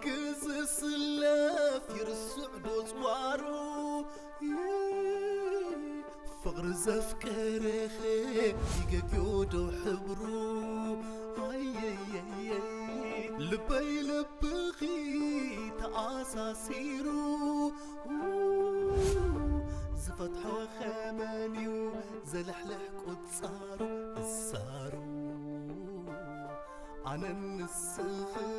ክዝስለፍ ይርስዕ ዶ ጽዋሩ? ፍቕሪ ዘፍቀረኸ ይገግዮ ዶ ሕብሩ? ኣየየየ ልበይ ልብኺ ተኣሳሲሩ፣ ዝፈትሖ ኸመንዩ ዘልሕልሕ ቁጻሩ እሳሩ። ኣነን ንስኽን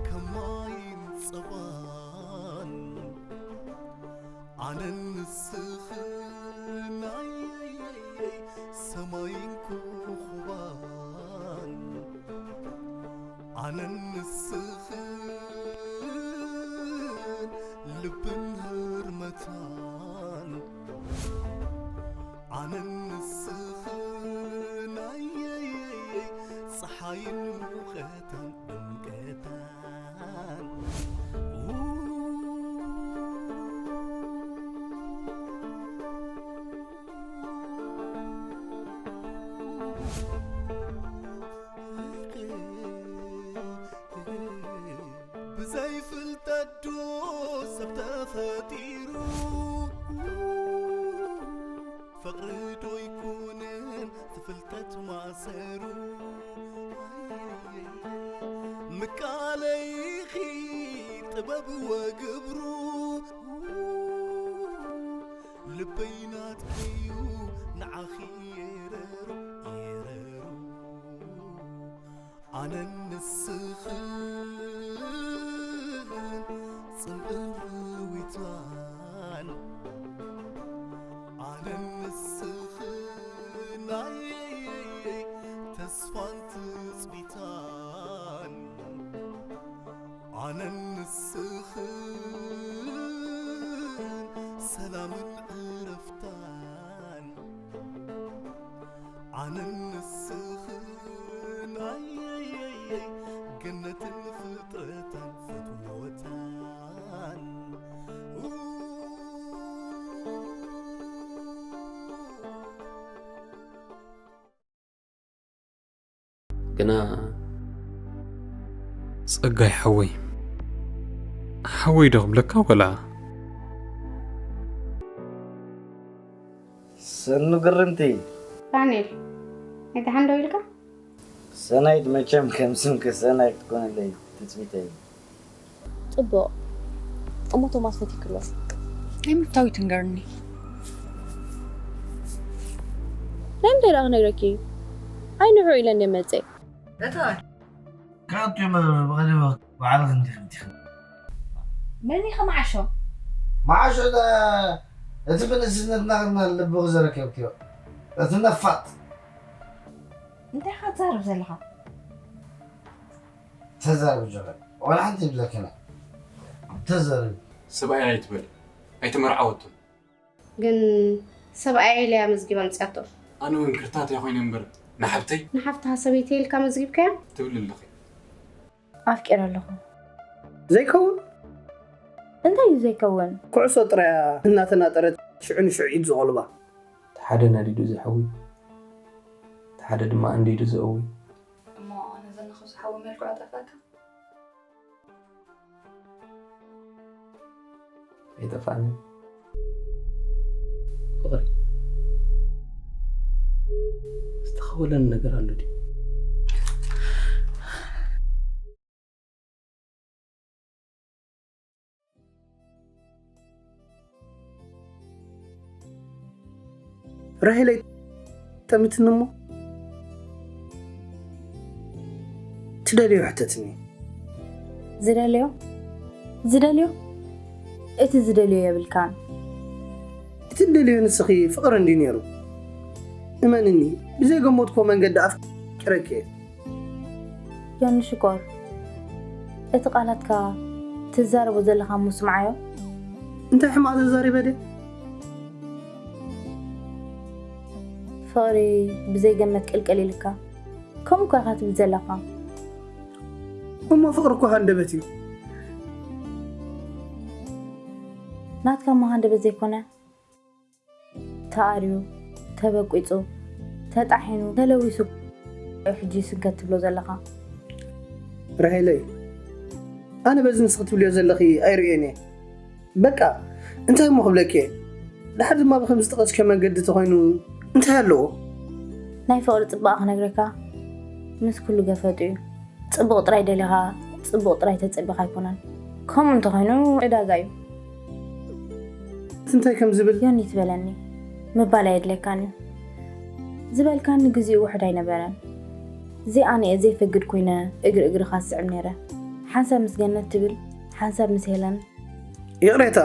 ከም ማይን ጸባን፣ ኣነን ንስኽን ኣየየየይ ሰማይን ኮኾባን፣ ኣነን ንስኽን ልብን ህርመታን፣ ኣነን ንስኽን ኣየየየይ ጸሓይን ሙቐታን ድምቀታን። ብዘይ ፍልጠት ዶ ሰብ ተፈጢሩ? ፍቕሪ ዶ ይኮነን ትፍልጠት ማእሰሩ? ምቃለይኺ ጥበብ ወግብሩ፣ ልበይ ናትኪዩ ንዓኺ የረሩ፣ የረሩ። ኣነን ንስኽን ጽምእን ርዊታን፣ ኣነን ንስኽን ኣየየየይ ተስፋን ትጽቢታን፣ ኣነን ንስኽን ሰላምን ዕረፍታን፣ ኣነን ንስኽን ኣየየየይ ገነትን ፍጥረታን ፍትወታን። ግና ጸጋይ ሓወይ፣ ሓወይ ዶ ክብለካ ወላ? ሰኑ ግርምቲ። ዳንኤል፣ ናይ ደሓን ደው ኢልካ? ሰናይት መቸም ከም ስምኪ ሰናይት ክትኮነለይ ትጽቢተይ። ጽቡቕ እሞ ቶማስ ፈቲክሎ። ናይ ምፍታዊት ንገርኒ። ናይ ምንታይ ደኣ ክነግረኪ እዩ? ኣይ ንዑ ኢለ እንደ መጸ። እቶን ካብቲ መርበብ ብቐደም ባዕልኺ እንዲኺ እንዲኺ። መን ኢኻ መዓሾ? መዓሾ እታ እቲ ብንእስነትና ከለና ልብኺ ዘረከብክዮ እቲ ነፋጥ። እንታይ ኢኻ ትዛረብ ዘለኻ? ተዛረቢ ጆኸር፣ ዋላ ሓንቲ ይብለክና። ተዛረቢ። ሰብኣይ ኣይትበል፣ ኣይተመርዓወቶን። ግን ሰብኣየይ ኢላ እያ መዝጊባ ኣምጺኣቶ። ኣነ እውን ክርታተይ ኮይነ እምበር ንሓብተይ። ንሓፍትኻ ሰበይተይ ኢልካ መዝጊብካያ? ትብሊ ኣለኺ። ኣፍቂረ ኣለኹ። ዘይከውን? እንታይ እዩ ዘይከውን? ኩዕሶ ጥራያ እናተናጠረት ሽዑ ንሽዑ ኢድ ዝቖልባ። እቲ ሓደ ነዲዱ ዘሕዊ፣ እቲ ሓደ ድማ ኣንዲዱ ዘእዊ። እሞ ነዘን ንኽሱ ሓዊ መልክዑ ጠፍኣካ? ኣይጠፍኣንን። ፍቕሪ፣ ዝተኸወለኒ ነገር ኣሎ ድዩ? ራሄለይ ጠሚትኒ እሞ ትደልዮ ሕተትኒ። ዝደልዮ ዝደልዮ እቲ ዝደልዮ የብልካን። እቲ ትደልዮ ንስኺ ፍቕሪ እንድዩ ነይሩ። እመንኒ፣ ብዘይገመትክዎ መንገዲ ኣፍቂረኪ እየ። ዮኒ ሽኮር፣ እቲ ቃላትካ ትዛረቦ ዘለኻ እሞ ስምዓዮ። እንታይ ሕማቕ ተዛሪበ ድየ? ፍቕሪ ብዘይገመት ቅልቅል ኢልካ። ከምኡ እኳ ኢኻ ትብል ዘለኻ። እሞ ፍቕሪ እኮ ሃንደበት እዩ። ናትካ እሞ ሃንደበት ዘይኮነ፣ ተኣርዩ፣ ተበቂጹ፣ ተጣሒኑ፣ ተለዊሱ እዩ ሕጂ ስንከት ትብሎ ዘለኻ። ራሄለይ፣ ኣነ በዚ ንስኺ ትብልዮ ዘለኺ ኣይርእዮን እየ። በቃ፣ እንታይ እሞ ክብለኪ እየ? ድሓር ድማ ብከም ዝጠቐስኪዮ መንገዲ ተኾይኑ እንታይ ኣለዎ? ናይ ፍቕሪ ጽባቐ ክነግረካ፣ ምስ ኩሉ ገፈጡ እዩ። ጽቡቕ ጥራይ ደሊኻ፣ ጽቡቕ ጥራይ ተጸቢኻ ኣይኮነን። ከምኡ እንተኾይኑ ዕዳጋ እዩ። እቲ እንታይ ከም ዝብል? ዮኒ ትበለኒ ምባል ኣየድለካን እዩ። ዝበልካኒ ግዜኡ ውሕድ ኣይነበረን። ዘይኣነ እየ ዘይፈግድ ኮይነ እግሪ እግርኻ ዝስዕብ ነይረ። ሓንሳብ ምስ ገነት ትብል፣ ሓንሳብ ምስ ሄለን። ይቕሬታ፣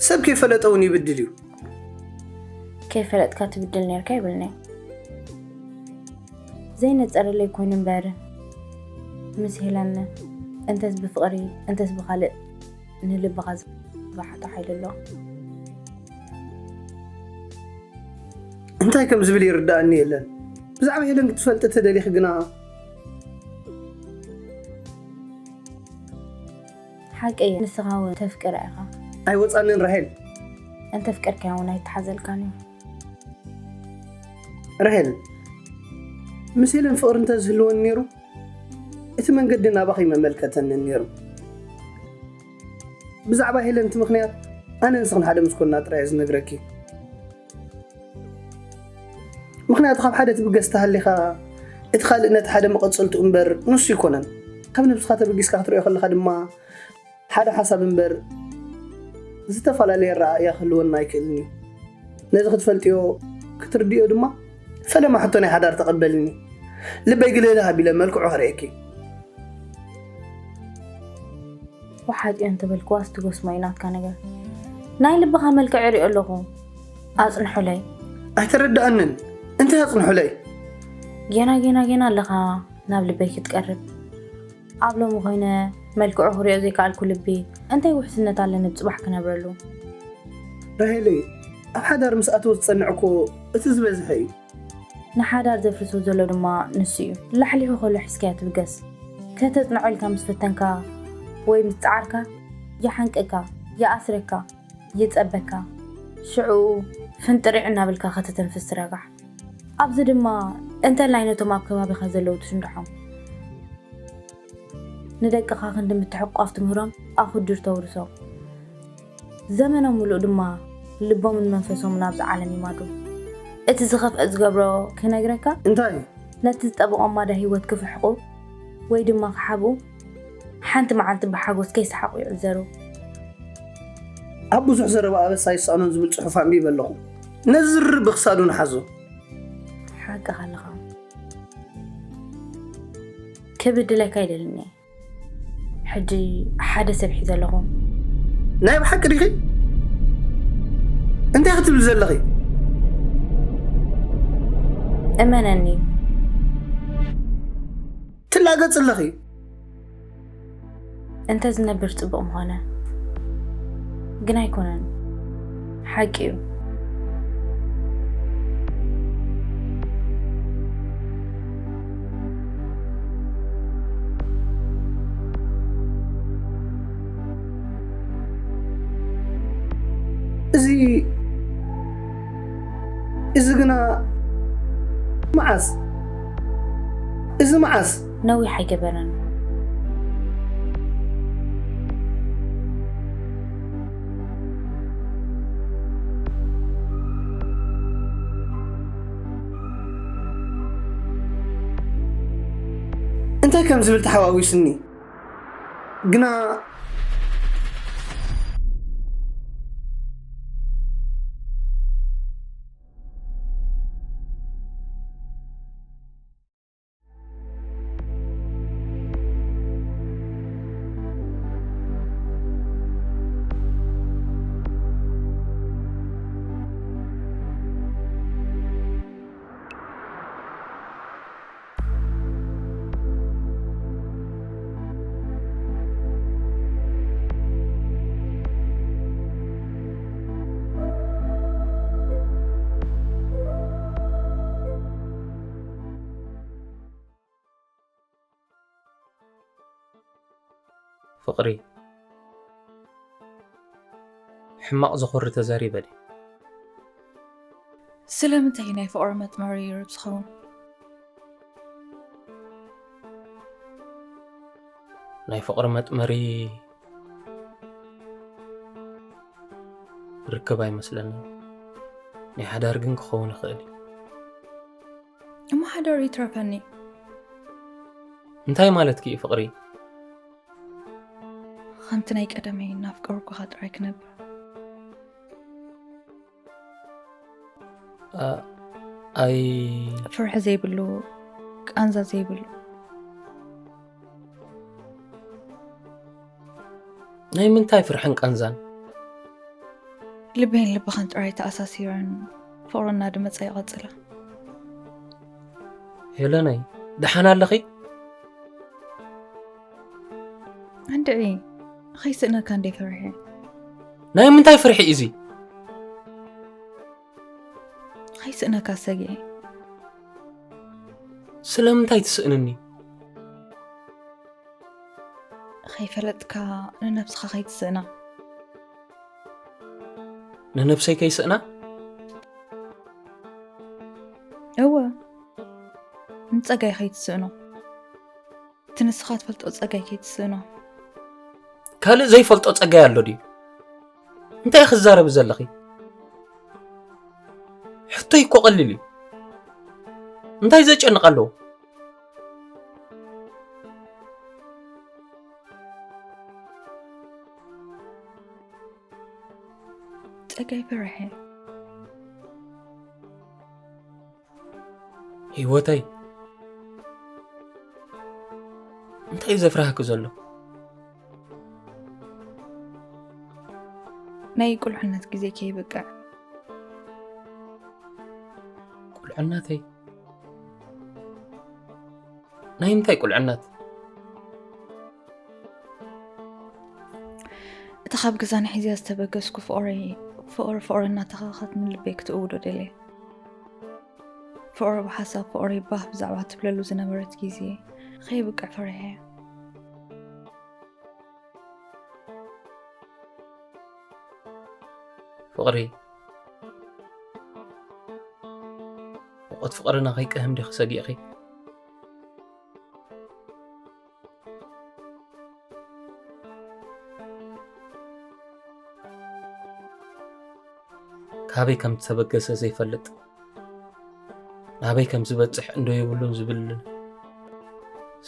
ሰብ ከይፈለጠ እውን ይብድል እዩ። ከይፈለጥካ ትብድል ነርካ ይብልኒ። ዘይነጸረለይ ኮይኑ እምበር ምስ ሄለን እንተስ ብፍቕሪ እንተስ ብኻልእ ንልብኻ ዝባሕቶ ሓይሊ ኣሎ። እንታይ ከም ዝብል ይርዳእኒ የለን። ብዛዕባ ሄለን ክትፈልጢ ተደሊኺ ግና ሓቀይ ንስኻ እውን ተፍቅራ ኢኻ። ኣይወጻንን ራሄል። እንተፍቀርካያ እውን ኣይተሓዘልካን እዩ። ራሄል፣ ምስ ሄለን ፍቕሪ እንተዝህልወኒ ነይሩ እቲ መንገዲ ናባኺ መመልከተንን ነይሩ። ብዛዕባ ሄለን እቲ ምኽንያት ኣነ ንስኽን ሓደ ምስ ኮንና ጥራይ እየ ዝነግረኪ። ምኽንያቱ ካብ ሓደ ትብገስ ተሃሊኻ እቲ ካልእ ነቲ ሓደ መቐጸልትኡ እምበር ንሱ ኣይኮነን። ካብ ነብስኻ ተበጊስካ ክትሪኦ ከለኻ ድማ ሓደ ሓሳብ እምበር ዝተፈላለየ ኣረኣእያ ክህልወና ኣይክእልን እዩ። ነዚ ክትፈልጥዮ ክትርድዮ ድማ ፈለማ ሕቶ ናይ ሓዳር ተቐበልኒ። ልበይ ግልህልህ ኣቢለ መልክዑ ከርእየኪ። ወሓጥዮ እንተበልክዋስ ትጎስሞ እዩ ናትካ ነገር። ናይ ልብኻ መልክዕ ይሪኦ ኣለኹ። ኣጽንሑለይ። ኣይተረድኣንን። እንታይ ኣጽንሑለይ? ጌና ጌና ጌና ኣለኻ ናብ ልበይ ክትቀርብ። ኣብ ሎሚ ኮይነ መልክዑ ክሪኦ ዘይከኣልኩ ልቢ እንታይ ውሕስነት ኣለኒ ብጽባሕ ክነብረሉ? ራሄለይ፣ ኣብ ሓዳር ምስ ኣተወ ዝጸንዕ እኮ እቲ ዝበዝሐ እዩ። ንሓዳር ዘፍርሶ ዘሎ ድማ ንሱ እዩ። ላሕሊሑ ከሎ ሒዝካዮ ትብገስ። ከተጽንዖ ኢልካ ምስ ፈተንካ ወይ ምስ ጸዓርካ ይሓንቀካ፣ ይኣስረካ፣ ይጸበካ። ሽዑ ፍንጥሪዕ እናበልካ ከተተንፍስ ትረጋሕ። ኣብዚ ድማ እንተላይ ነቶም ኣብ ከባቢኻ ዘለዉ ትስንድሖም። ንደቅኻ ክንዲ ምትሕቋፍ ትምህሮም፣ ኣኹድር ተውርሶም። ዘመኖም ምሉእ ድማ ልቦምን መንፈሶምን ኣብዚ ዓለም ይማዱ። እቲ ዝኸፍአ ዝገብሮ ክነግረካ፣ እንታይ? ነቲ ዝጠበቖም ማዳ ህይወት ክፍሕቑ ወይ ድማ ክሓብኡ፣ ሓንቲ መዓልቲ ብሓጎስ ከይሰሓቑ ይዕዘሩ። ኣብ ብዙሕ ዘረባ ኣበሳ ይሰኣኖን ዝብል ጽሑፍ ኣንቢበ ኣለኹ። ነዚ ዝርርብ ብክሳዱ ንሓዞ። ሓቅኻ ኣለኻ። ክብድለካ ኣይደልን እየ። ሕጂ ሓደ ሰብ ሒዘ ኣለኹ። ናይ ብሓቂ ዲኺ? እንታይ ክትብሊ ዘለኺ? እመነኒ። ትላገጽ ኣለኺ። እንተ ዝነብር ጽቡቕ ምኾነ። ግን ኣይኮነን። ሓቂ እዩ። እዚ እዚ ግና መዓስ? እዚ መዓስ? ነዊሕ ኣይገበረን። እንታይ ከም ዝብል ተሓዋዊስኒ። ግና ፍቕሪ ሕማቕ ዘኹሪ ተዛሪበ ድየ? ስለምንታይ ናይ ፍቕሪ መጥመሪ ርብ ዝኸውን? ናይ ፍቕሪ መጥመሪ ርክብ ኣይመስለንን። ናይ ሓዳር ግን ክኸውን ይኽእል እዩ። እሞ ሓዳር ይትረፈኒ። እንታይ ማለትኪ እዩ ፍቕሪ? ከምቲ ናይ ቀደመይ እናፍቀርኩኻ ጥራይ ክነብር። ኣ-፣ ኣይ ፍርሒ ዘይብሉ፣ ቃንዛ ዘይብሉ። ናይ ምንታይ ፍርሕን ቃንዛን? ልበይን ልብኻን ጥራይ ተኣሳሲረን ፍቕርና ድመጸ ይቐጽላ። ሄለነይ፣ ደሓን ኣለኺ? እንድዒ፣ ኸይስእነካ እንደ ፍርሒ። ናይ ምንታይ ፍርሒ እዩ እዚ? ኸይስእነካ ሰጊኤ። ስለምንታይ ትስእንኒ? ኸይፈለጥካ ንነብስኻ ኸይትስእና። ንነብሰይ ከይስእና? እወ፣ ንጸጋይ ኸይትስእኖ። እቲ ንስኻ ትፈልጦ ጸጋይ ከይትስእኖ። ካልእ ዘይፈልጦ ጸጋይ ኣሎ ድዩ? እንታይ ክዛረቢ ዘለኺ? ሕቶይ እኮ ቀሊል እዩ። እንታይ ዘጨንቕ ኣለዎ? ጸጋይ ፈርሐ። ህይወተይ፣ እንታይ እዩ ዘፍርሃኪ ዘሎ? ናይ ቁልዕነት ግዜ ከይብቅዕ። ቁልዕነተይ? ናይ ምንታይ ቁልዕነት? እቲ ካብ ገዛና ሒዝያ ዝተበገስኩ ፍቕሪ፣ ፍቕሪ፣ ፍቕሪ እናተኸኸት ንልበይ ክትእውዶ ደልየ። ፍቕሪ ብሓሳብ ፍቕሪ ባህ ብዛዕባ ትብለሉ ዝነበረት ግዜ ከይብቅዕ ፈሪሐ። ፍቕሪ፣ ሙቐት ፍቕርና ከይቀህም ዲኺ ሰጊእኺ? ካበይ ከም ዝተበገሰ ዘይፈልጥ፣ ናበይ ከም ዝበጽሕ እንዶ የብሉን ዝብል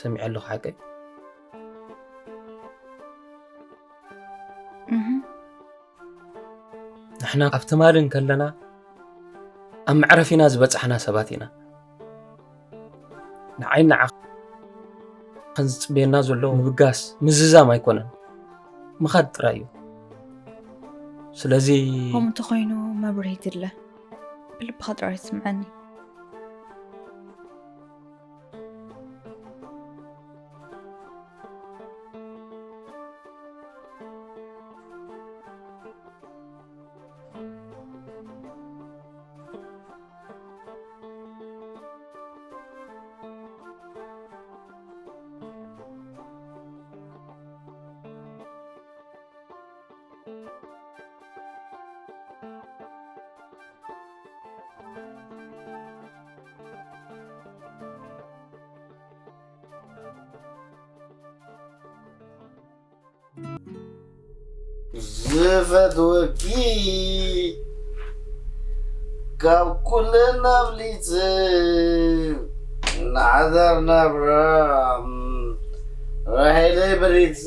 ሰሚዐ ኣለኹ፣ ሓቀይ? እህ። ንሕና ኣብ ትማሊ እንከለና ኣብ መዕረፊና ዝበጻሕና ሰባት ኢና። ንዓይ ንዓኽን ዝጽበየና ዘሎ ምብጋስ፣ ምዝዛም ኣይኮነን፣ ምኻድ ጥራይ እዩ። ስለዚ ከምኡ እንተኾይኑ መብርሂ ትድለ። ብልብኻ ጥራይ ትስምዐኒ። ዝፈትወኪ ካብ ኩለን ኣብሊጽ ንሓዳር ናብራ ራሄለይ ብሪጽ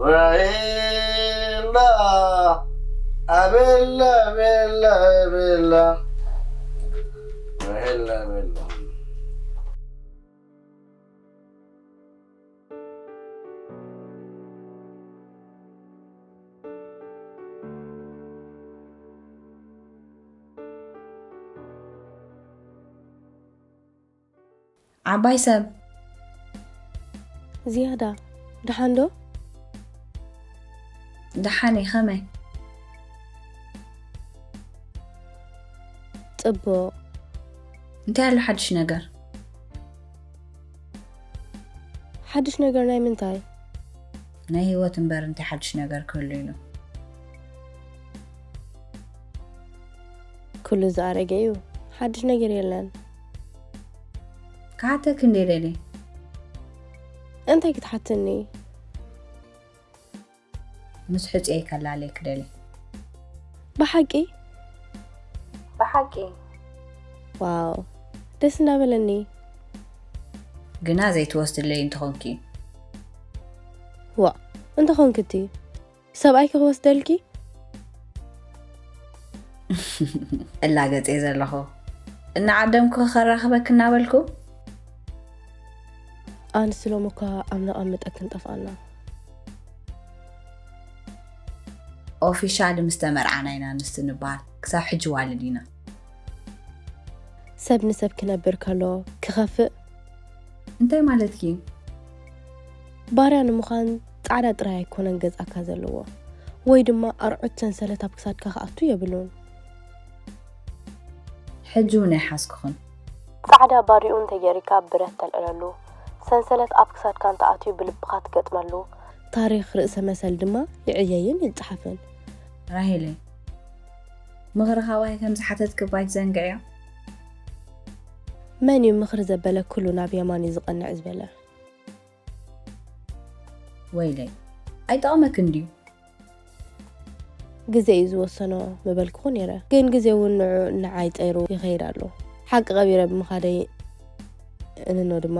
ራሄላ ኣቤላ ኣቤላ ኣቤላ ራሄላ ኣቤላ ዓባይ ሰብ ዝያዳ ደሓን ዶ? ደሓን እየ፣ ከመይ? ጽቡቕ። እንታይ ኣሎ ሓድሽ ነገር? ሓድሽ ነገር ናይ ምንታይ? ናይ ህይወት እምበር እንታይ ሓድሽ ነገር ክህሉ ኢሉ? ኩሉ ዝኣረገ እዩ። ሓድሽ ነገር የለን። ክሓተኪ እንዴ ደልየ? እንታይ ክትሓትኒ? ምስ ሕፅየይ ከላለይ ክደሊ። ብሓቂ? ብሓቂ? ዋው፣ ደስ እናበለኒ። ግና ዘይትወስድለይ እንተኾንኪ? ዋ፣ እንተኾንክቲ ሰብኣይኪ ክወስደልኪ? እላገፀ ዘለኹ እናዓደምኩ ከራኽበክ እናበልኩ። ኣንስ ሎም እኳ ኣብ ነቐምጠክን ጠፍኣና። ኦፊሻል ምስ ተመርዓና ኢና ኣንስቲ ንበሃል። ክሳብ ሕጂ ዋልድ ኢና። ሰብ ንሰብ ክነብር ከሎ ክኸፍእ። እንታይ ማለትኪ? ባርያ ንምዃን ጻዕዳ ጥራይ ኣይኮነን ገዛካ ዘለዎ፣ ወይ ድማ ኣርዑት ሰንሰለት ኣብ ክሳድካ ክኣቱ የብሉን። ሕጂ እውን ኣይሓዝኩኽን። ጻዕዳ ባሪኡ እንተገይርካ ብረት ተልዕለሉ፣ ሰንሰለት ኣብ ክሳድካ እንተኣትዩ ብልብኻ ትገጥመሉ። ታሪኽ ርእሰ መሰል ድማ ይዕየይን ይጸሓፍን። ራሄለይ፣ ምኽሪ ካባይ ከም ዝሓተትኪ እባ ኣይትዘንግዕዮ። መን እዩ ምኽሪ ዘበለ ኩሉ ናብ የማን እዩ ዝቐንዕ ዝበለ? ወይለይ፣ ኣይጠቕመክን ድዩ? ግዜ እዩ ዝወሰኖ ምበልክኹ ነይረ፣ ግን ግዜ እውን ንዑ ንዓይ ጸይሩ ይኸይድ ኣሎ። ሓቂ ቀቢረ ብምኻደይ እንኖ ድማ።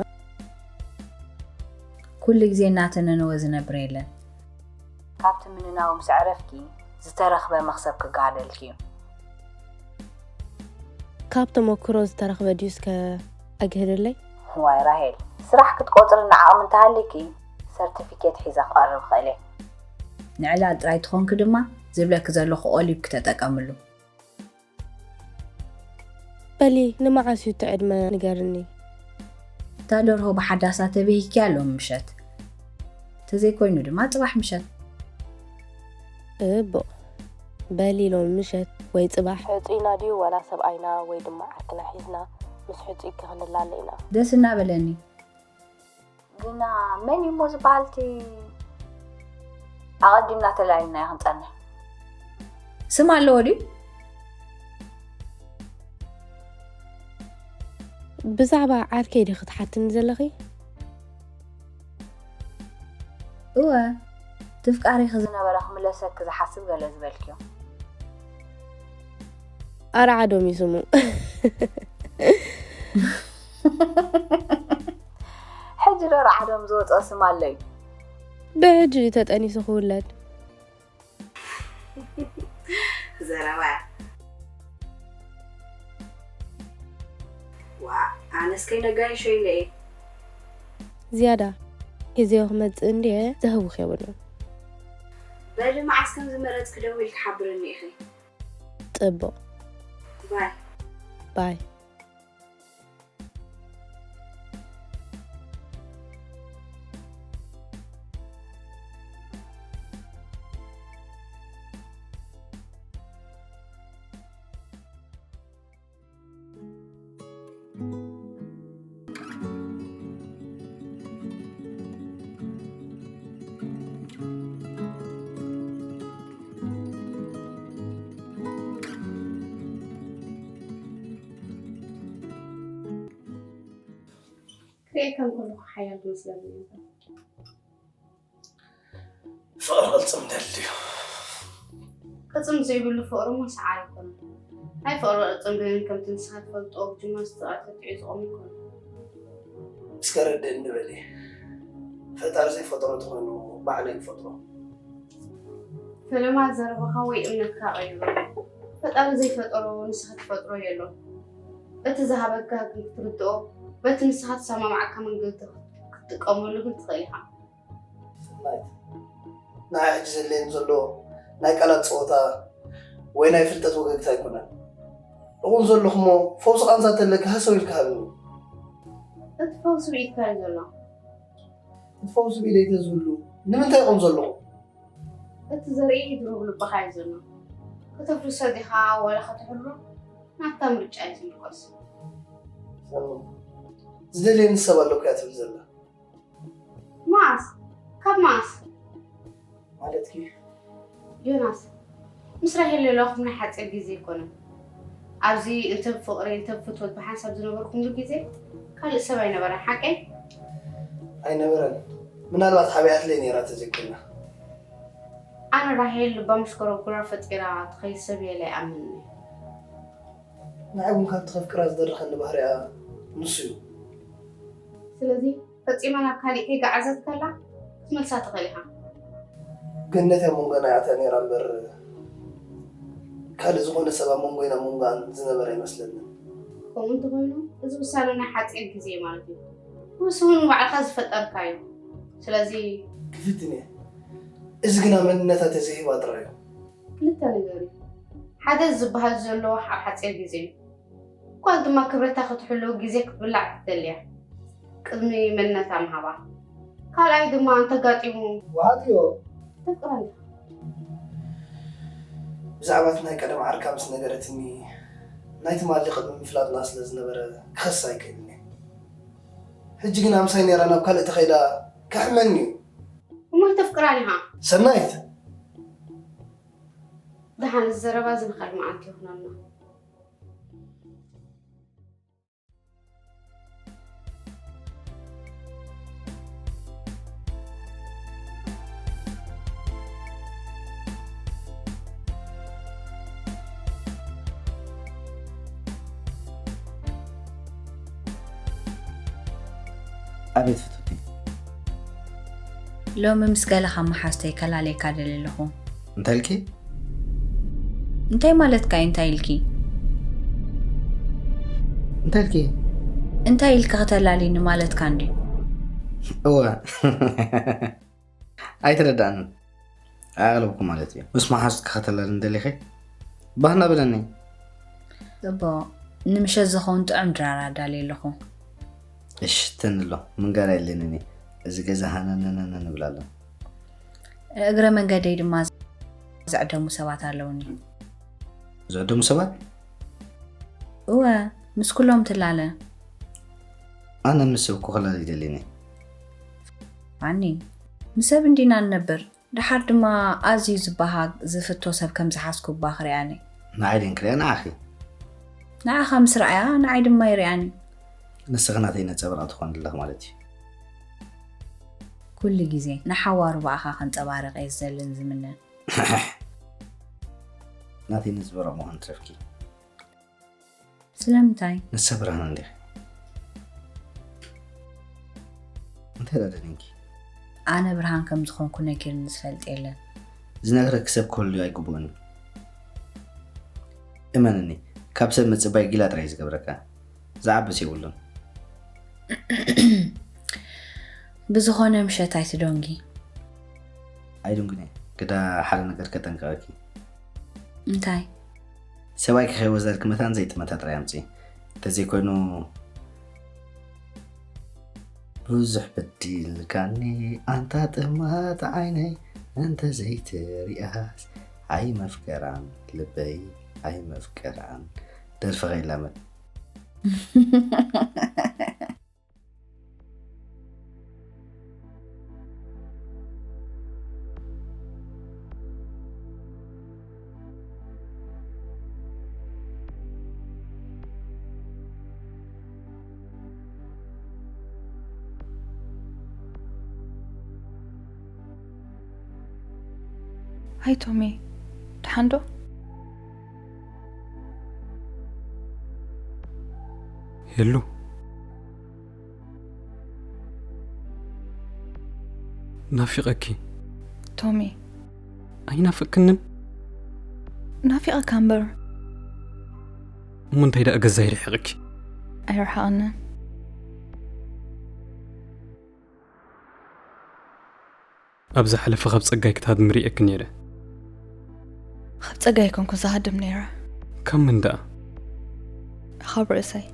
ኩሉ ግዜ እናተነነወ ዝነብር የለን። ካብቲ ምንናው ምስ ዕረፍኪ ዝተረኽበ መኽሰብ ክጋደልኪ እዩ። ካብ ተመክሮ ዝተረኽበ ድዩ እስከ ኣግህደለይ? ዋይ ራሄል፣ ስራሕ ክትቆፅሪ ንዓቕሚ እንተሃልይኪ ሰርቲፊኬት ሒዘ ክቐርብ እኽእል እየ። ንዕላል ጥራይ ትኾንኪ ድማ ዝብለኪ ዘለኹ ኦሊብኪ ተጠቀምሉ። በሊ ንመዓስ እዩ እቲ ዕድመ ንገርኒ። እታ ደርሆ ብሓዳሳ ተብሂክያ ሎም ምሸት፣ ተዘይኮይኑ ድማ ፅባሕ ምሸት። እቦ በሊ ሎም ምሸት ወይ ፅባሕ። ሕፁይና ድዩ ዋላ ሰብኣይና ወይ ድማ ዓርክና ሒዝና ምስ ሕፁይ ክኽንላለ ኢና። ደስ እናበለኒ። ግና መን እዩ እሞ ዝበሃል እቲ ኣቐዲምና ተላሊና ክንጸንሕ? ስም ኣለዎ ድዩ? ብዛዕባ ዓርከይ ዲኺ ትሓትኒ ዘለኺ? እወ፣ ትፍቃሪኺ ዝነበረ ክምለሰኪ ዝሓስብ ገለ ዝበልክዮ። ኣርዓዶም እዩ ስሙ። ሕጂ ዶ ራዕዶም ዝወፅኦ ስም ኣሎ እዩ? ብሕጂ እዩ ተጠኒሱ ክውለድ። ዘረባ። ዋ፣ ኣነስ ከይነጋይሾ ኢለ እየ። ዝያዳ ግዜኡ ክመጽእ እንድየ ዘህውኽ የብሉን። በሊ መዓስ ከም ዝመረጽኪ ደዊልኪ ሓብርኒ ኢኺ። ጽቡቕ። ባይ። ባይ። ክርእየካ እንከለኹ ሓያል ትመስለኒ ነበር። ፍቕሪ ቅልጽም ደልዩ። ቅጽም ዘይብሉ ፍቕሪ እሞ ሰዓር ኣይኮነን። ናይ ፍቕሪ ቅጽም ግን ከምቲ ንስኻ ትፈልጦ ብጅማ ዝተቐርጸ ጥዑይ ዝቖመ ኣይኮነን። እስከ ረድእ እንበል እየ። ፈጣሪ ዘይፈጠሮ ተኾይኑ ባዕለይ ክፈጥሮ። ፈለማ ዘረባኻ ወይ እምነትካ ቀይሮ። ፈጣሪ ዘይፈጠሮ ንስኻ ትፈጥሮ የሎን። በቲ ዝሃበካ ግን ክትርድኦ፣ በቲ ንስኻ ትሰማምዓካ መንገዲ ክትጥቀመሉ ግን ትኽእል ኢኻ። ሰናይት፣ ንዓይ ሕጂ ዘድልየኒ ዘሎ ናይ ቃላት ጸወታ ወይ ናይ ፍልጠት ወገግታ ኣይኮነን። እኹን ዘለኹ እሞ ፈውሲ ቃንዛ ተለኪ ሃሰው ኢልካ ሃብኒ። እቲ ፈውሲ ብኢድካ እዩ ዘሎ። እቲ ፈውሲ ብኢደይ ተዝህሉ ንምንታይ ይቆም ዘለኹ? እቲ ዘርኢ ድሩብ ልብኻ እዩ ዘሎ። ከተፍርሶ ዲኻ ዋላ ከተሕሎ ናትካ ምርጫ እዩ ዝምርኮስ። ሰኑ፣ ዝደልየኒ ሰብ ኣለኩ እያ ትብል ዘላ። መዓስ? ካብ መዓስ? ማለትኪ? ዮናስ፣ ምስ ራሄል ዘለኹም ናይ ሓፂር ግዜ ኣይኮነን። ኣብዚ እንተ ብፍቕሪ እንተ ብፍትወት ብሓንሳብ ዝነበርኩምሉ ግዜ ካልእ ሰብ ኣይነበረን፣ ሓቀይ? ኣይነበረን። ምናልባት ሓቢኣትለይ ነይራ ተዘኪርና። ኣነ ራሄል ልባ መሽኮረጉራ ፈጢራ ትኸይድ ሰብ እየ ኢለ ኣይኣምንን እየ። ንዓይ እውን ካብቲ ከፍቅራ ዝደርኸኒ ባህሪኣ ንሱ እዩ። ስለዚ ፈጺማ ናብ ካሊእ ከይገዓዘት ከላ ክትመልሳ ትኽእል ኢኻ። ገነት እያ መንጎና ይኣትያ ነይራ እምበር ካልእ ዝኾነ ሰብ ኣብ መንጎይን ኣብ መንጎኣን ዝነበረ ኣይመስለንን። ከምኡ እንተኾይኑ እዚ ውሳነ ናይ ሓፂር ግዜ እዩ ማለት እዩ። ንሱ እውን ባዕልኻ ዝፈጠርካ እዩ። ስለዚ ክፍትን እየ። እዚ ግና መንነታ ተዘይህባ ጥራይ እዩ። ክልተ ነገር እዩ። ሓደ ዝበሃል ዘሎ ኣብ ሓፂር ግዜ እዩ። ጓል ድማ ክብረታ ክትሕሉ ግዜ ክትብላዕ ትደሊ እያ። ቅድሚ መንነታ ምሃባ። ካልኣይ ድማ እንተጋጢሙ ወሃብዮ ተፍቅራ እንዲኻ። ብዛዕባ እቲ ናይ ቀደም ዓርካ ምስ ነገረትኒ ናይ ትማሊ ቅድሚ ምፍላጥና ስለ ዝነበረ ክኸሳ ኣይክእልን እየ። ሕጂ ግና ምሳይ ነይራ ናብ ካልእ ተኸይዳ ከሕመኒ እዩ። እሞ ኣይተፍቅራን ኢኻ። ሰናይት! ደሓን እዚ ዘረባ እዚ ንኻልእ መዓልቲ ይኹነልና። ኣቤት ፍቱቲ። ሎሚ ምስ ገለ ካብ መሓዝተይ ከላለየካ ደልየ ኣለኹ። እንታይ ኢልኪ? እንታይ ማለትካ እዩ እንታይ ኢልኪ? እንታይ ኢልኪ? እንታይ ኢልኪ ከተላልይኒ ማለትካ እንድዩ? እወ ኣይተረዳእንን። ኣየቕለብኩ ማለት እዩ። ምስ መሓዙትኪ ከተላልይኒ ደሊኺ? ባህ እናበለኒ። ጽቡቕ። ንምሸት ዝኸውን ጥዑም ድራር ኣዳልየ ኣለኹ። እሽ ተንሎ፣ ምንጋር የድልየንን እዩ። እዚ ገዛ ሃነነነነ ንብል ኣሎ። እግረ መንገደይ ድማ ዝዕደሙ ሰባት ኣለውኒ። ዝዕደሙ ሰባት? እወ፣ ምስ ኩሎም ትላለ። ኣነ ምስ ሰብ ክኹላለ ይደልየኒ። ኣኒ፣ ምስ ሰብ እንዲና ንነብር። ደሓር ድማ ኣዝዩ ዝበሃግ ዝፍቶ ሰብ ከም ዝሓዝኩ እባ ክሪኣኒ። ንዓይ ድየን ክሪኣ ንዓኺ። ንዓኻ ምስ ረኣያ ንዓይ ድማ ይሪኣኒ። ንስኺ ናተይ ነጸብራቕ ትኾኒ ኣለኺ ማለት እዩ። ኩሉ ግዜ ንሓዋሩ ብኣኻ ከንጸባርቕ እየ ዝደልን ዝምነን። ናተይ ነጸብራቕ ምዃን ትረፍኪ። ስለምንታይ? ንሰ ብርሃን እንዲኺ። እንታይ ደኣ ደኒንኪ? ኣነ ብርሃን ከም ዝኾንኩ ነጊርኒ ዝፈልጥ የለን። ዝነግረኪ ሰብ ክህሉ ኣይግብኦን እዩ። እመንኒ፣ ካብ ሰብ ምጽባይ ጊላ ጥራይ እዩ ዝገብረካ። ዝዓብስ የብሉን። ብዝኾነ ምሸት ኣይትደንጊ። ኣይድንጉን እየ። ግዳ ሓደ ነገር ከጠንቅቐኪ። እንታይ? ሰብኣይኪ ከይወዘድኪ መታን ዘይጥመታ ጥራይ ኣምፅኢ። እንተዘይኮይኑ ብዙሕ በዲልካኒ ኣንታ ጥማት ዓይነይ እንተዘይትሪኣስ ኣይመፍቀራን ልበይ ኣይመፍቀራን። ደርፊ ከይላመድ። ሃይ ቶሚ፣ ደሓን ዶ? ሄሉ፣ ናፊቐኪ። ቶሚ፣ ኣይናፍቅክንን? ናፊቐካ እምበር። እሞ እንታይ ደኣ ገዛይ ርሒቕኪ? ኣይረሓቐንን። ኣብ ዝሓለፈ ካብ ጸጋይ ክትሃድሚ ርእየኪ ነይረ። ካብ ጸጋይ ኣይኮንኩን ዝሃድም ነይረ። ካብ መን ደኣ? ካብ ርእሰይ።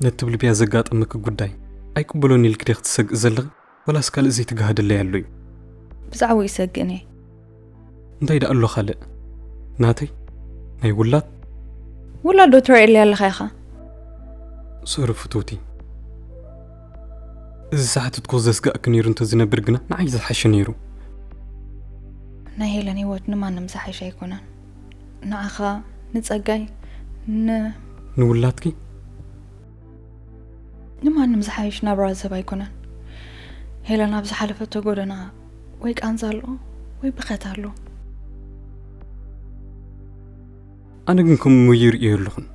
ነቲ ብልብያ ዘጋጠመኪ ጉዳይ ኣይቅበሎን ኢልኪ ድኺ ትሰግኢ ዘለኺ? ወላስ ካልእ ዘይትገሃደለይ ኣሎ እዩ? ብዛዕባኡ ይሰግእን እየ። እንታይ ደኣ ኣሎ ካልእ? ናተይ ናይ ውላድ? ውላድ ዶ ትርእየለይ ኣለኻ ኢኻ? ሶሪ ፍትውቲ፣ እዚ ሰሓትትኩ ዘስጋእኪ ነይሩ እንተዝነብር ግና ንዓይ ዝሓሸ ነይሩ። ናይ ሄለን ህይወት ንማንም ዝሓሸ ኣይኮነን። ንዓኻ፣ ንጸጋይ፣ ን ንውላድኪ? ንማንም ዝሓይሽ ናብራ ዝህብ ኣይኮነን። ሄለን ኣብ ዝሓለፈቶ ጎደና ወይ ቃንዛ ኣሎ ወይ ብኸት ኣሎ። ኣነ ግን ከምኡ ይርእዮ ኣለኹን።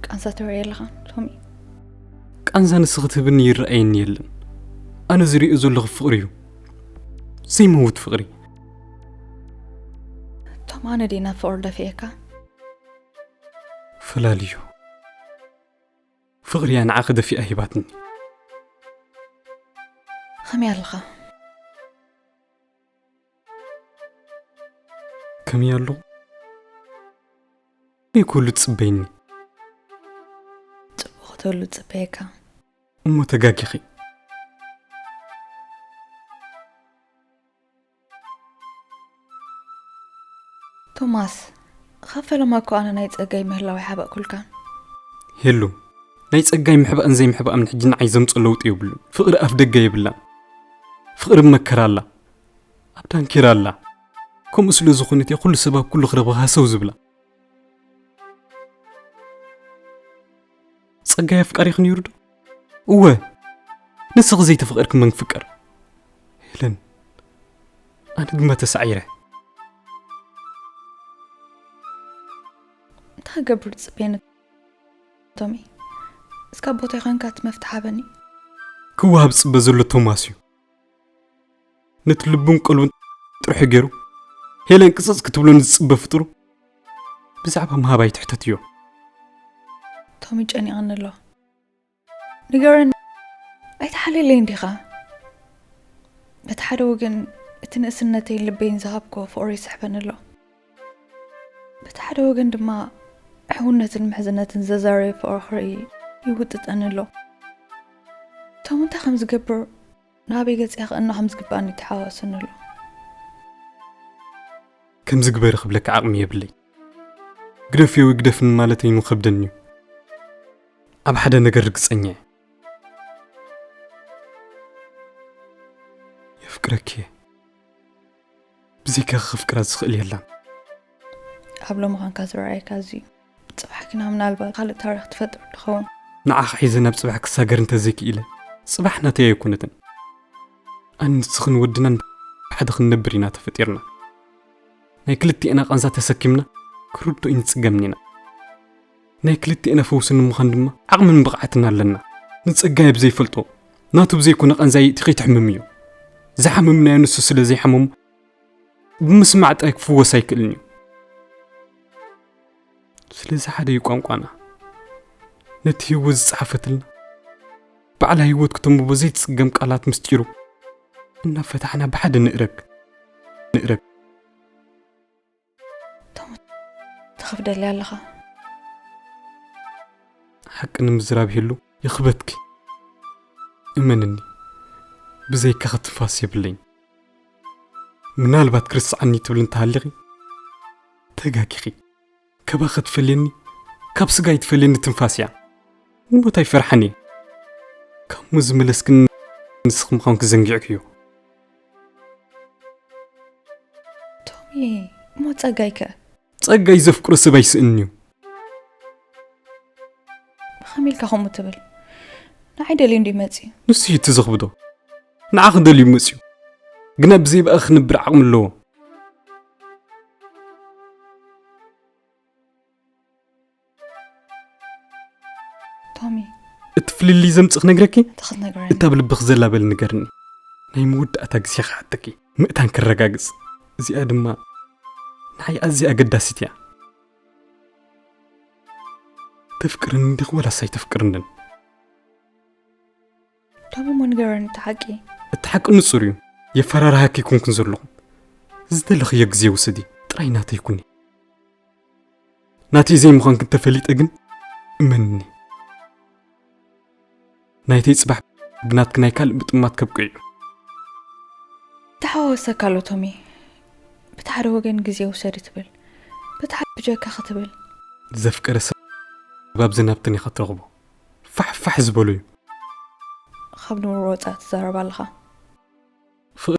ቃንዛ ትርእዮ ኣለኻ ቶሚ? ቃንዛ ንስኺ ትህብኒ ይረኣየኒ የለን። ኣነ ዝርእዮ ዘለኹ ፍቕሪ እዩ። ዘይመውት ፍቕሪ። ቶም፣ ኣነ ድየ ናብ ፍቕሪ ደፊኤካ? ፈላልዮ። ፍቕሪ እያ ንዓኺ ደፊኣ ሂባትኒ። ከመይ ኣለኻ? ከመይ ኣለኹ? ከመይ ክህሉ ትጽበይኒ? ጽቡቕ ክትህሉ ዝጽበየካ። እሞ ተጋጊኺ። ቶማስ፣ ካብ ፈለማ እኮ ኣነ ናይ ጸጋይ ምህላው ኣይሓበእኩልካን። ሄሉ፣ ናይ ጸጋይ ምሕባእን ዘይምሕባእን ሕጂ ንዓይ ዘምጽኦ ለውጢ የብሉን። ፍቕሪ ኣፍ ደገ የብላን። ፍቕሪ መከራ ኣላ። ኣብ ዳንኬራ ኣላ። ከምኡ ስለ ዝኾነት እያ ኩሉ ሰብ ኣብ ኩሉ ክረኽባ ሃሰው ዝብላ። ጸጋይ ኣፍቃሪኺ ነይሩ ዶ? እወ። ንስኺ ዘይተፈቐርኪ መን ክፍቀር? ሄለን፣ ኣነ ድማ ተሳዒረ። እንታይ ክገብር ትጽበየኒ ቶሚ? እስካብ ቦታይ ኮንካ እቲ መፍትሕ ሃበኒ። ክወሃብ ዝጽበ ዘሎ ቶማስ እዩ። ነቲ ልቡን ቀልቡን ጥርሑ ገይሩ ሄለን ቅጽጽ ክትብሎ ንዝጽበ ፍጡሩ ብዛዕባ ምሃብ ኣይትሕተትዮ። ቶሚ፣ ጨኒቐኒ ኣሎ። ንገረኒ፣ ኣይትሓልየለይን ዲኻ? በቲ ሓደ ወገን እቲ ንእስነተይን ልበይን ዝሃብክዎ ፍቕሪ ይስሕበኒ ኣሎ። በቲ ሓደ ወገን ድማ ሕውነትን ምሕዝነትን ዘዛረየ ፍቕሪ ክርኢ ይውጥጠኒ ኣሎ። ቶም፣ እንታይ ከም ዝገብር፣ ናበይ ገጸይ ክእኖ ከም ዝግባእኒ ይተሓዋወሰኒ ኣሎ። ከምዚ ግበሪ ክብለኪ ዓቕሚ የብለይ። ግደፍዮ ወይ ግደፍኒ ማለተይ ይኸብደኒ እዩ። ኣብ ሓደ ነገር ርግጸኛ እየ። የፍቅረኪ እየ። ብዘይካኺ ከፍቅራ ዝኽእል የላን። ኣብ ሎሚ ኻንካ ዝረኣየካ ኣዝዩ እዩ። ጽባሕ ግና ምናልባት ካልእ ታሪኽ ትፈጥር ትኸውን። ንዓኺ ሒዘ ናብ ጽባሕ ክሳገር እንተዘይክኢለ፣ ጽባሕ ናተይ ኣይኮነትን። ኣነ ንስኽን ወድናን ብሓደ ክንነብር ኢና ተፈጢርና። ናይ ክልቲኤና ቃንዛ ተሰኪምና ክንርድኦ ኣይንጽገምን ኢና። ናይ ክልቲኤና ፈውሲ ንምዃን ድማ ዓቕምን ብቕዓትን ኣለና። ንጸጋይ ብዘይፈልጦ፣ ናቱ ብዘይኮነ ቃንዛ የእቲ ከይትሕምምዮ። ዝሓመምናዮ ንሱ ስለ ዘይሓመሙ፣ ብምስማዕ ጥራይ ክፍወስ ኣይክእልን እዩ። ስለዚ ሓደ እዩ ቋንቋና። ነቲ ህይወት ዝጸሓፈትልና፣ ባዕላ ህይወት ክተንብቦ ዘይትጽገም ቃላት ምስጢሩ እናፈታሕና ብሓደ ንእረግ፣ ንእረግ። ቶም፣ ተኸፍደለይ ኣለኻ። ሓቂ ንምዝራብ ሄሉ የኽበትኪ። እመንኒ፣ ብዘይካኺ ትንፋስ የብለይን። ምናልባት ክርስዓኒ ትብሊ እንተሃሊኺ፣ ተጋጊኺ። ካባኺ ትፈልየኒ፣ ካብ ስጋይ ትፈልየኒ ትንፋስ እያ። ንሞት ኣይፈርሓን እየ። ካብ ሞት ዝመለስክኒ ንስኺ ምዃንኪ ዘንጊዕክዮ። ቶሚ፣ እሞ ጸጋይ ከ? ጸጋይ ዘፍቅሮ ሰብ ኣይስእንን እዩ። ብኸመይ ኢልካ ከምኡ ትብል? ንዓይ ደልዩ እንድዩ መጺኡ። ንሱ እዩ እቲ ዘኽብዶ። ንዓኺ ደልዩ መጺኡ። ግና ብዘይ ብኣኺ ክነብር ዓቕሚ ኣለዎ። ቶሚ። እቲ ፍልልይ ዘምጽእ ክነግረኪ? እንታይ ክትነግረኒ? እታ ብልብኺ ዘላ በሊ ንገርኒ። ናይ መወዳእታ ግዜ ክሓተኪ። ምእታን ክረጋግጽ። እዚኣ ድማ ንዓይ ኣዝያ ኣገዳሲት እያ። ተፍቅርኒ እንዲኺ ወላስ ኣይተፍቅርንን? ቶሚ፣ እሞ ንገረኒ እቲ ሓቂ። እቲ ሓቂ ንጹር እዩ። የፈራርሃኪ ኣይኮንኩን ዘለኹ። ዝደለኽዮ ግዜ ውሰዲ። ጥራይ ናተይ ኩኒ። ናተይ ዘይምዃንኪ እንተፈሊጠ ግን እመንኒ። ናይተይ ጽባሕ ብናትኪ ናይ ካልእ ምጥማት ከብቅዕ እዩ። ተሓዋወሰካ ኣሎ ቶሚ። በቲ ሓደ ወገን ግዜ ውሰድ ትብል፣ በቲ ሓደ ብጀካ ክትብል። ዘፍቀረ ሰብ ኣብ ዝናብትን ኢኻ ትረኽቦ። ፋሕ ፋሕ ዝበሉ እዩ። ካብ ንቡር ወፃእ ትዛረብ ኣለኻ። ፍቕሪ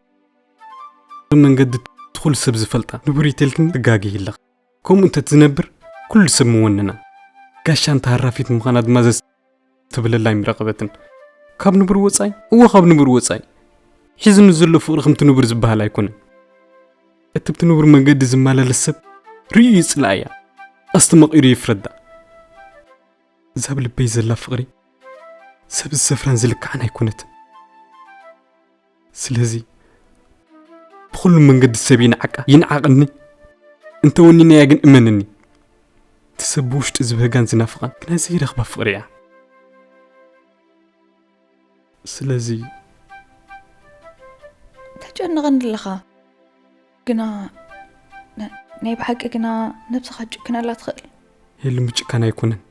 መንገዲ እቲ ኩሉ ሰብ ዝፈልጣ ንቡር እዩ ተልክኒ ትጋግይ ኣለኻ። ከምኡ እንተትዝነብር ኩሉ ሰብ ምወነና። ጋሻ እንተ ሃራፊት ምዃና ድማ ዘስ ትብለላ ኣይምረቐበትን። ካብ ንቡር ወጻኢ፣ እወ ካብ ንቡር ወጻኢ። ሒዝኑ ዘሎ ፍቕሪ ከምቲ ንቡር ዝበሃል ኣይኮነን። እቲ ብቲ ንቡር መንገዲ ዝመላለስ ሰብ ርእዩ ይጽልኣያ። ኣስተማቒሩ ይፍረዳ። እዛ ኣብ ልበይ ዘላ ፍቕሪ ሰብ ዝሰፍራን ዝልክዓን ኣይኮነትን። ስለዚ ብኹሉ መንገዲ ሰብ ይንዓቃ፣ ይንዓቐኒ። እንተወኒናያ ግን እመንኒ። እቲ ሰብ ብውሽጢ ዝበህጋን ዝናፍቓን ግና ዘይረኽባ ፍቕሪ እያ። ስለዚ ተጨንቐኒ ኣለኻ። ግና ነ-፣ ናይ ብሓቂ ግና ነብስኻ ትጭክነላ ትኽእል። ሄሉ ምጭካን ኣይኮነን።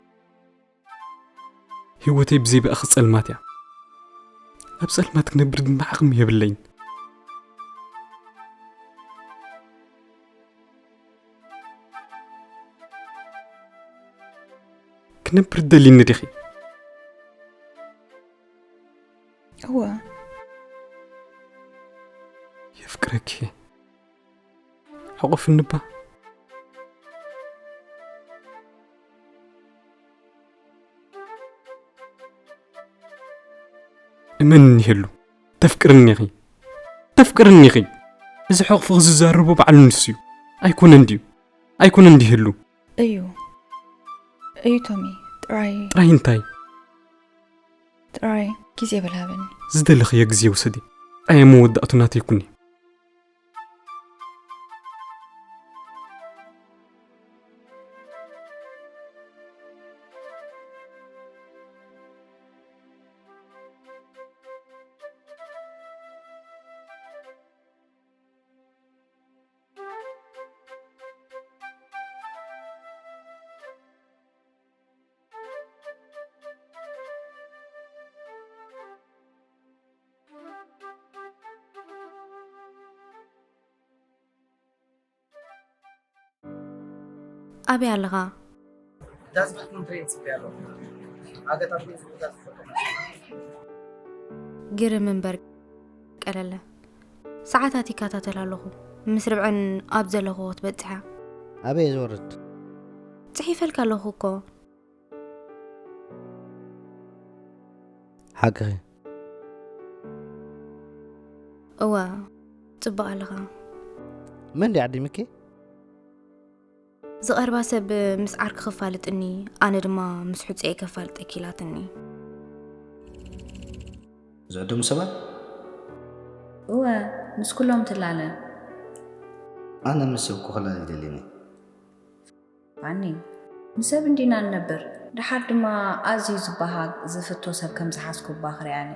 ህይወተይ ብዘይ ብኣኺ ጸልማት እያ። ኣብ ጸልማት ክነብር ድማ ዓቕሚ የብለይን። ክነብር ትደልይኒ ዲኺ? እወ። የፍቅረኪ እየ። ሕቑፍኒ እባ። እመንኒ ሄሉ፣ ተፍቅርኒ ኢኺ። ተፍቅርኒ ኢኺ። እዚ ሕቑፍኺ ዝዛረቦ ባዕሉ ንሱ እዩ። ኣይኮነን ድዩ? ኣይኮነን ድዩ ሄሉ? እዩ። እዩ ቶሚ። ጥራይ ጥራይ እንታይ? ጥራይ ግዜ በል ሃበኒ። ዝደለኽዮ ግዜ ውሰዲ። ኣየ መወዳእቱ ናተይ ኩኒ። ኣበይ ኣለኻ? ዳስ ክትኮን ትሬን ጽበያ ኣለኹ። ኣገጣጥሚ ዝብዳ ዝፈቀመ። ግርም እምበር ቀለለ። ሰዓታት ይከታተል ኣለኹ። ምስ ርብዐን ኣብ ዘለኹ ክትበጽሕ እያ። ኣበይ እየ ዝወርድ? ጽሒፈልካ ኣለኹ እኮ። ሓቅኺ። እወ፣ ጽቡቕ ኣለኻ። መን ድዩ ዓዲምኪ? ዝቐርባ ሰብ ምስ ዓርኪ ከፋልጥኒ፣ ኣነ ድማ ምስ ሕጹኤ ከፋልጠኪ ኢላትኒ። ዝዕደሙ ሰባት? እወ፣ ምስ ኩሎም ትላለ። ኣነ ምስ ሰብ ክላለ ኣይደልን እየ። ኣኒ፣ ምስ ሰብ እንዲና ንነብር። ደሓር ድማ ኣዝዩ ዝበሃግ፣ ዝፍቶ ሰብ ከም ዝሓዝኩ እባ ክሪኣኒ።